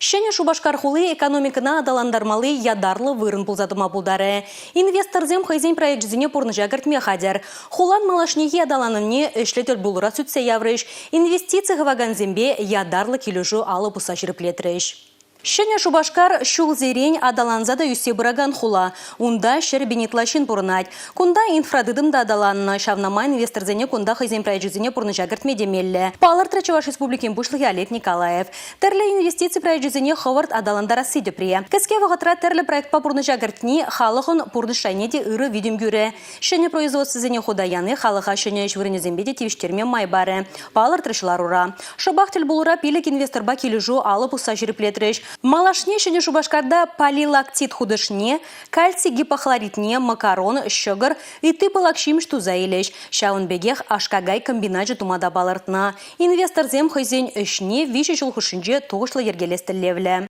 Ҫӗнӗ Шупашкар хули экономикӑна аталантармалли ятарлӑ вырӑн пулса тӑма пултарӗ. Инвесторсем хӑйсен проекчӗсене пурнӑҫа кӗртме хатӗр. Хулан малашнехи аталанӑвне ӗҫлӗ тӗлпулура сӳтсе яврӗҫ, инвестици хывакансемпе ятарлӑ килӗшӳ алӑ пусса ҫирӗплетрӗҫ. Ҫӗнӗ Шупашкар ҫулсерен аталанса та ӳссе пыракан хула. Унта 100 000 ытла ҫын пурӑнать. Кунта инфратытӑм та аталаннӑ. Ҫавна май инвесторсене кунта хӑйсен проекчӗсене пурнӑҫа кӗртме те меллӗ, палӑртрӗ Чӑваш Республикин Пуҫлӑхӗ Олег Николаев. Тӗрлӗ инвестици проекчӗсене хӑвӑрт аталантарасси тӗпре. Кӗске вӑхӑтра тӗрлӗ проектпа пурнӑҫа кӗртни халӑхӑн пурнӑҫ шайне те ырӑ витӗм кӳрӗ. Ҫӗнӗ производствӑсене хута яни халӑха ҫӗнӗ ӗҫ вырӑнӗсемпе те тивӗҫтерме май парӗ, палӑртрӗҫ ларура. Шӑпах тӗлпулура пилӗк инвесторпа килӗшӳ алӑ пусса ҫирӗплетрӗҫ. Малашне Ҫӗнӗ Шупашкарта полилактит хутӑшне, кальци гипохлоридне, макарон, ҫӑкӑр, ытти пылак ҫимӗҫ туса илӗҫ. Ҫавӑн пекех аш-какай комбиначӗ тума та палӑртнӑ. Инвесторсем хӑйсен ӗҫне виҫӗ ҫул хушшинче тухӑҫлӑ йӗркелес тӗллевлӗ.